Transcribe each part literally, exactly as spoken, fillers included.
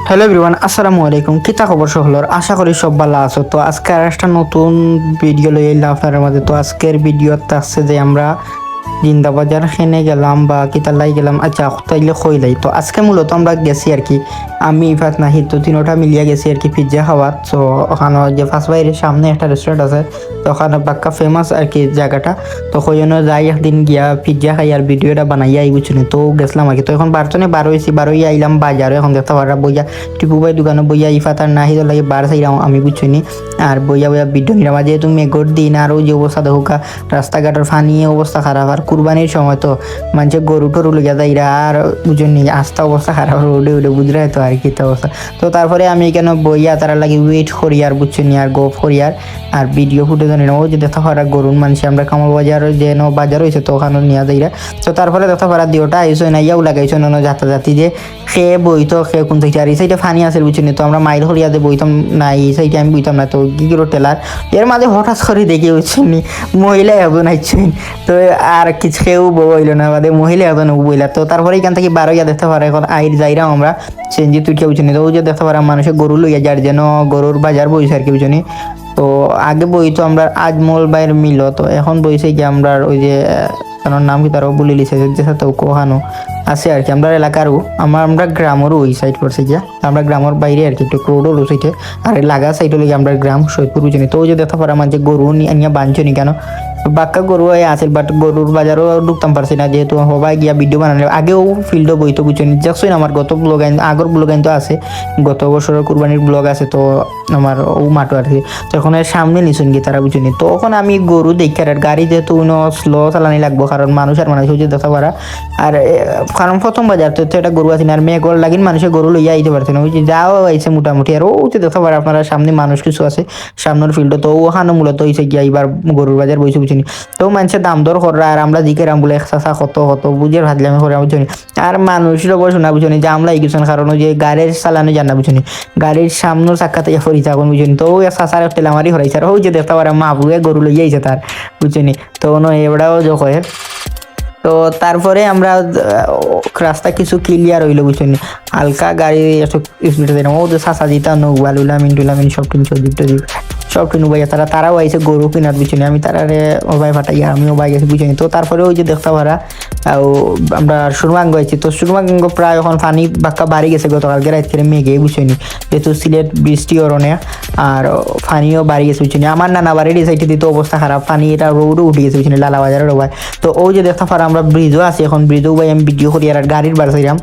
Hello everyone, আসসালামু আলাইকুম। কিতা খবর সকলর? আশা করি সব ভালা আছো। তো আজকে আর একটা নতুন ভিডিও লই আইলাম আপনারার মাঝে। তো আজকের ভিডিওত আছে যে আমরা জিন্দাবাজার খেনে গেলাম বা কিতার লাগি গেলাম, আচ্ছা, তাইলে কইলাই। তো আজকে মূলত আমরা গেছি আর কি, আমি, ইফাত, নাহিদ, তো তিনোটা মিলিয়া গেছি আর কি পিৎজা খাওয়াত। তো ওখানো যে ফার্স্ট বাইরের সামনে একটা রেস্টুরেন্ট আছে, তো ওখানো বাক্কা ফেমাস আর কি জাগাটা। তো কইজনে যাই একদিন গিয়া পিৎজা খাই আর ভিডিওটা বানাইয়া আই, বুঝছো নি? তো গেছলাম আর কি। তো এখন বারতনে বার অইছি, বার অইয়া আইলাম বাজারো। এখন দেখতা পাররা বইয়া টিপু ভাই দোকানো বইয়া ইফাত আর নাহিদর লাগি বার চাইরাম আমি, বুঝছো নি? আর বইয়া বইয়া ভিডিও নিরাম। আর যেহেতু মেঘর দিন আর অউ যে অবস্থা দেখউক্কা, রাস্তাঘাটর পানিয়ে অবস্থা খারাপ। আর কুরবানির সময় তো মানষে গরু টরু লইয়া যাইরা আর, বুঝছো নি, আস্তা অবস্থা খারাপ, রোডে উডে বুঝরায় তো আর কিতা অবস্থা। তো তারপরে আমি ইকানো বইয়া তারার লাগি ওয়েট করিয়ার, বুঝছো নি, আর গফ করিয়ার, আর ভিডিও ফুটেজ নিলাম। অউ যে দেখতা পাররা গরুর মানষে আমরা কামাল বাজারো যে ন বাজার অইছে তো ওখানো নিয়া যাইরা। তো তারপরে দেখতা পাররা দিওটা আইছইন, আইয়াউ লাগাইছইন অনো জাতা জাতি যে খে বইতো খে কুন সাইডে, আর ই সাইডে পানি আছিল, বুঝছো নি? তো আমরা মাইল করিয়া যে বইতাম না, ই সাইডে আমি বইতাম না, তো কি করো টেলার। এর মাঝে হঠাৎ করি দেখি, বুঝছো নি, মহিলা একজন আইছইন। তো আর কিছু কেউ বউ অইলো না, বাদে মহিলা একজন বইলা। তো তারপরে ইখান থাকি বার অইয়া দেখতা পাররা এখন আইর যাইরাম আমরা সিএনজিত উঠিয়া, বুঝছো নি? তো অউ যে দেখতা পাররা মানষে গরু লইয়া যার যেন গরুর বাজার বইছে আর কি, বুঝছো নি? তো আগে বইতো আমরার আজমল ভাইর মিলো, তো এখন বইছে কি আমরার ওই যে, আহ, তার নাম কিতা তারও ভুলিলিছি, যে সাথে ওখানো আছে আর কি, আমরার এলাকারও, আমার, আমরার গ্রামরও ওই সাইড পড়ছে গিয়া, আমরার গ্রামর বাইরে আর কি, একটু রোডর ওই সাইডে। আর লাগা সাইডে লাগি আমরার গ্রাম সৈয়দপুর, বুঝছো নি? তো অউ যে দেখতা পাররা মানষে গরু নি-, আনিয়া বানছো নি কেন, বাক্কা গরু অই আছিল, but গরুর বাজারো ঢুকতাম পারছি না, যেহেতু হবায় গিয়া ভিডিও বানালে। আগেও ফিল্ডো বইতো, বুঝছো নি? দেখছো নি আমার গত ব্লগ আইন, আগর ব্লগ আইন তো আছে, গত বছরর কুরবানির ব্লগ আছে, তো আমার অউ মাঠো আর কি। তো এখন এর সামনে নিছইন গি তারা, বুঝছো নি? তো এখন আমি গরু দেখার আর গাড়ি যেহেতু উনো স্লো চালানি লাগবো, কারণ মানুষ আর মানুষ অউ যে দেখতা পাররা। আর, এ, কারণ প্রথম বাজার তো, তো একটা গরু আছে না, আর মেঘর লাগিন মানষে গরু লইয়া আইতে পারছে না, অউ যে যাও আইছে মোটামুটি। আর অউ যে দেখতা পাররা আপনারা সামনে মানুষ কিছু আছে, সামনর ফিল্ডো, তো ওখানো মূলত অইছে গিয়া ইবার গরুর বাজার বইছে, বুঝছো নি? তো মানষে দাম দর কররা, আর আমরা জিকেরাম বলে, "এক চাচা কত, কত?" বুঝে ফাজলামি করে, বুঝছো নি? আর মানুষ লোভ শোনা, বুঝছো নি, জাম লাগি গেছইন, কারণ অউ যে গাড়ির চালানো জানা, বুঝছো নি? গাড়ির সামনর চাক্কাত ইয়া পড়ি থাকইন, বুঝছো নি? তো অউ এক চাচার এক ঠেলামারি করাইছে, আর অউ যে দেখতা পাররা মা বুয়ে গরু লইয়া আইছে তার, বুঝছো নি? তো অনো এবারও যে কয়, তো তারপরে আমরা, আহ, রাস্তা কিছু ক্লিয়ার অইলো, বুঝছো নি? হালকা গাড়ি একটু স্পিডে যাইরাম। অউ যে চাচা জিতা নৌ, আলুলামিন, টুলামিন, সব টিন সজীব টজীব, সব টিন উবাইয়া তারা, তারাও আইছে গরু কিনাত, বুঝছো নি? আমি তারারে ওবায় ফাটাইয়া আমিও ওবায় গেছি, বুঝছো নি? তো তারপরে অউ যে দেখতা পাররা, আহ, ও, আমরা সুরমাঙ্গ আইছি। তো সুরমাঙ্গ প্রায় এখন পানি বাক্কা বাড়ি গেছে গতকালকে রাইত করে মেঘে, বুঝছো নি? যেহেতু সিলেট বৃষ্টি অরনে আর পানিও বাড়ি গেছে, বুঝছো নি? আমার নানা বাড়ির এই সাইডে দিতে অবস্থা খারাপ, পানি এটা রোডও উঠি গেছে, বুঝছো নি? লালা বাজারের ওবায়। তো অউ যে দেখতা পাররা আমরা ব্রিজও আছি, এখন ব্রিজও ভাই আমি ভিডিও করি আর গাড়ির বার চাইরাম।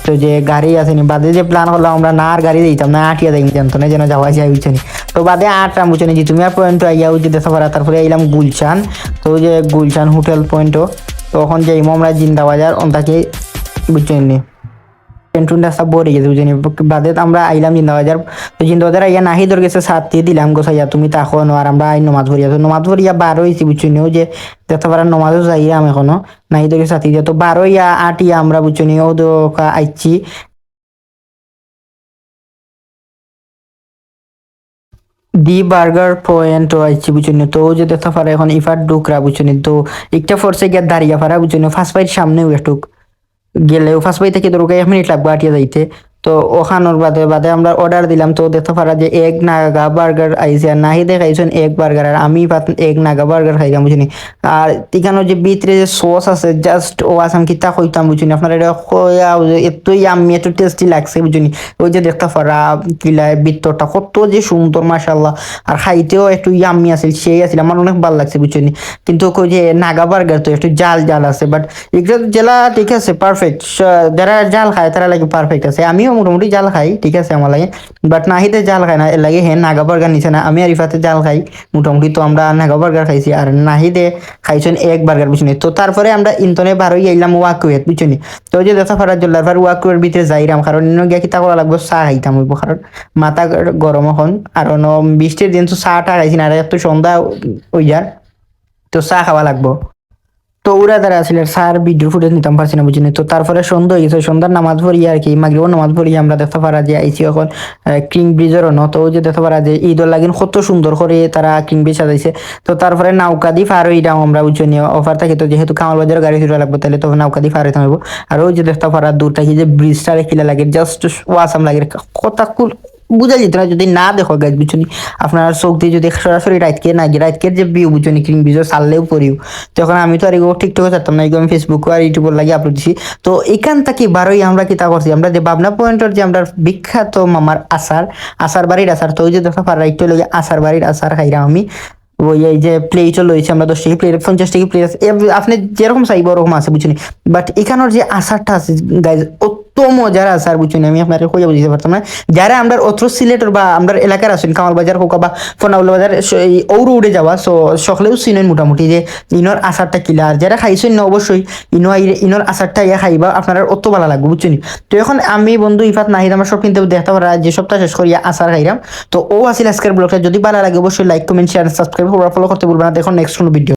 তো যে গাড়ি আছে নি, বাদে যে প্ল্যান করলাম আমরা না আর গাড়ি যাইতাম না, আটিয়া যাইতাম, জানতো না যেন যাওয়া যায়, বুঝছো নি? তো বাদে আটরাম, বুঝছো নি, যে তুমি আর পয়েন্ট আইয়া অউ যে দেখতা পাররা, তারপরে আইলাম গুলশান। তো অউ যে গুলশান হোটেল পয়েন্টও, তো এখন যাইমু আমরা জিন্দাবাজার, অন থাকি, বুঝছো নি? ট্রেন টুন রাস্তা ভরি গেছে, বুঝছো নি? বাদে তো আমরা আইলাম জিন্দাবাজার। তো জিন্দাবাজার আইয়া নাহিদর গেছে ছাতি দিলাম, "গোসাইয়া, তুমি থাকো অনো, আর আমরা আই নমাজ পড়িয়া।" তো নমাজ পড়িয়া বার অইছি, বুঝছো নি? অউ যে দেখতা পাররা নমাজও যাইরাম এখনো, নাহিদর গেছে ছাতি দিয়া। তো বার অইয়া আটিয়া আমরা, বুঝছো নি, অউ দোকা আইছি। দি বার্গার পয়েন্টও আইছি, বুঝছো নি? তো অউ যে দেখতা পাররা এখন ইফার ডুকরা, বুঝছো নি? তো একটা পড়ছে গিয়া দাঁড়িয়া পারা, বুঝছো নি? ফার্স্ট বাইট সামনেও একটু গেলেও ফার্স্ট বাই থাকি ধরো এক মিনিট লাগবো আটিয়া যাইতে। তো ওখানোর বাদে, বাদে আমরা অর্ডার দিলাম, তো দেখতা পাররা যে এগ নাগা বার্গার আইছে, আর নাহিদে খাইছইন এগ বার্গার, আর আমি পাত-, এগ নাগা বার্গার খাইলাম, বুঝছো নি? আর ইখানোর যে ভিতরে যে সস আছে, just অউ আসাম কিতা কইতাম, বুঝছো নি? আপনারা এটা কইয়া, অউ যে এত ইয়াম্মি, এত টেস্টি লাগছে, বুঝছো নি? অউ যে দেখতা পাররা কিলায় ভিতরটা কত যে সুন্দর, মাশাআল্লাহ। আর খাইতেও একটু ইয়াম্মি আছিল, সেই আছিল, আমার অনেক ভালা লাগছে, বুঝছো নি? কিন্তু কই যে নাগা বার্গার তো একটু ঝাল ঝাল আছে, but এগুলো জেলা ঠিক আছে, পারফেক্ট। যারা ঝাল খায়, তারা লাগি পারফেক্ট আছে। আমিও মোটামুটি ঝাল খাই, ঠিক আছে, আমার লাগি। বাট নাহিদে ঝাল খায় না, এর লাগি হে নাগা বার্গার নিছে না। আমি আর ইফাতে ঝাল খাই মোটামুটি, তো আমরা নাগা বার্গার খাইছি, আর নাহিদে খাইছইন এগ বার্গার, বুঝছো নি? তো তারপরে আমরা ইন্তনে বার অইয়া আইলাম ওয়াকওয়েত, বুঝছো নি? তো অউ যে দেখতা পাররা জল্লার পার ওয়াকওয়ের ভিতরে যাইরাম, কারণ ইনো গিয়া কিতা করা লাগবো, চা খাইতাম অইবো, কারণ মাথা গ-, গরম এখন। আর অনো বৃষ্টির দিন তো চা টা খাইছি না, আর এত সন্ধ্যা অইযার, তো চা খাওয়া লাগবো। তো ওরা তারা আসলে স্যার ভিডিও ফুটেজ নিতাম পারছি না, বুঝছনি। তো তারপরে সন্ধ্যা অই গেছে, সন্ধ্যার নামাজ পড়ি আর কি, মাগরিবর নামাজ পড়ি আমরা দেখতা পারা যে আইছি এখন কিং ব্রিজর অনো। তো ওই যে দেখতা পারা যে ইদর লাগিন কত সুন্দর করি তারা কিং ব্রিজ সাজাইছে। তো তারপরে নৌকা দি পার অইরাম আমরা, বুঝছনি, অফার থাকি। তো যেহেতু কামাল বাজার গাড়ি তুলা লাগবো, তাইলে তো নৌকা দি পার অইতাম অইবো। আর ওই যে দেখতা পারা দূর থাকি যে ব্রিজটা কিলা লাগে, just ওয়াসাম লাগে, কথা কুল বুঝা যেত না যদি না দেখো গাইজ, বুঝছনি। আপনার চোখ দি যদি সরাসরি রাইতকে না গিয়া রাইতকের যে ভিউ, বুঝছনি, কিং ব্রিজর সারলেও পড়িও। তো এখন আমি তো আর এগু টিকটকো ছাড়তাম না, এগু আমি ফেসবুকো আর ইউটিউবর লাগি আপলোড দিছি। তো এখান থাকি বারই আমরা কিতা করছি, আমরা যে ভাবনা পয়েন্টর যে আমরা বিখ্যাত মামার আচার, আচার বাড়ির আচার, তো ওই যে দেখতা পারা একটু লগে আচার বাড়ির আচার খাইরাম আমি। ওই এই যে প্লেটও লইছি আমরা, দশ টাকা প্লেট, পঞ্চাশ টাকা প্লেট আছে, এভ-, আপনি যেরকম চাইবো ওরকম আছে, বুঝছনি। বাট এখানোর যে আচারটা আছে গাইজ, অত মজার আচার, বুঝছনি, আমি আপনারে কইয়া বুঝাইতে পারতাম না। যারা আমরা অত্র সিলেটর বা আমরা এলাকার আছইন, কামাল বাজার হোক বা ফনাউল্লা বাজার, স-, এই ঔরু উড়ে যাওয়া, সো সকলেও চিনইন মোটামুটি যে ইনোর আচারটা কিলা। আর যারা খাইছইন না, অবশ্যই ইনো আইরে, ইনোর আচারটা ইয়া খাইবা, আপনারার অত ভালা লাগবো, বুঝছনি। তো এখন আমি বন্ধু ইফাত নাহিদ আমার শপিং দেখতা পারা যে সপ্তাহ শেষ করিয়া আচার খাইরাম। তো ও আছিল আজকের ব্লগটা, যদি ভালা লাগে অবশ্যই লাইক, কমেন্ট, শেয়ার, সাবস্ক্রাইব করা, ফলো করতে ভুলবা না। দেখো নেক্সট কোনো ভিডিও।